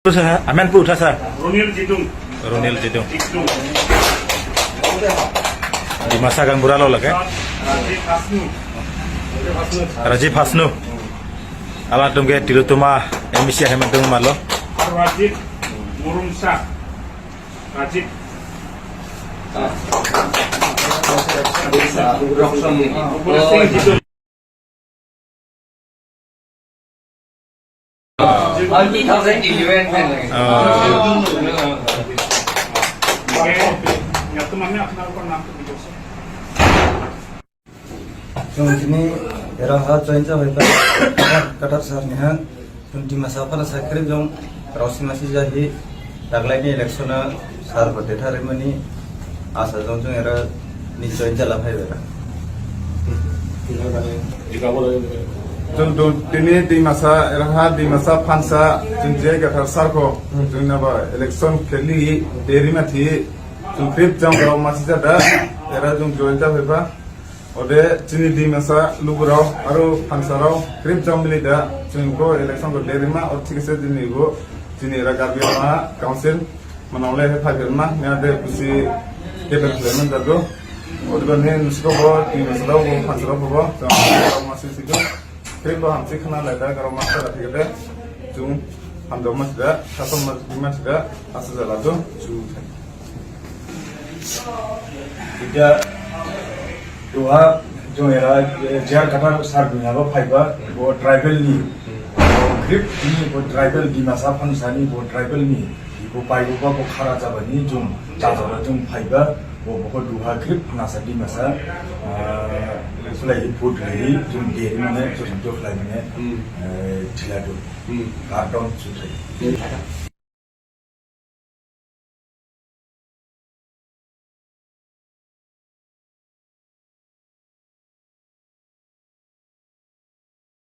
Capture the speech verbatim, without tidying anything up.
Sir, amen pu tha sir. Ronil Jidung. Ronil Jidung. Jidung. Dimasa gaonbura lo lage. Rajiv Hasnu. Rajiv Hasnu. Ala tumke Tilotoma M C hemen tung malo. Rajiv Murumsa. Rajiv. Roksong. Roksong. Two thousand eleven. Oh. Jung tini era ha join jabai ba Kathar sir ni ha. Jung Dimasa phara sakrip jung raosi masi jahi. Daglai ni election a sir bo detharimani asa jung jung era ni join jala phaiba. Jung tini Dimasa era ha Dimasa phansa jung je Kathar sir kho jung naba election kheli deri mathi jung khrip jung rao masi jada era jung join japhaiba. Ode jini Dimasa lugurao aro phansarao khrip jang mili da jini bo election bo derima, ode thik se jini bo jini era Karbi Anglong council manang le he phaiphirma, niya de busi keben khlemen da do. Ode bani nusiko bo Dimasa rao bo phansarao bo bo jang masi sidu. Khrip bo hamsi khna lai da garo masa da thik de jung hamdao masi da, khasom masi da, asa jala do, jung. Ida duha jung era, eh, J R Kathar sir duha bo phaiba, bo tribal ni, bo khrip ni, bo tribal Dimasa phansa ni, bo tribal ni, bo phaiba, bo khara jaba ni, jung, jajaba jung phaiba, bo, bo duha khrip nasa Dimasa, eh, sulai vote lai, jung deri mane, jung jok lai mane, eh, thila du. Kardom juthai.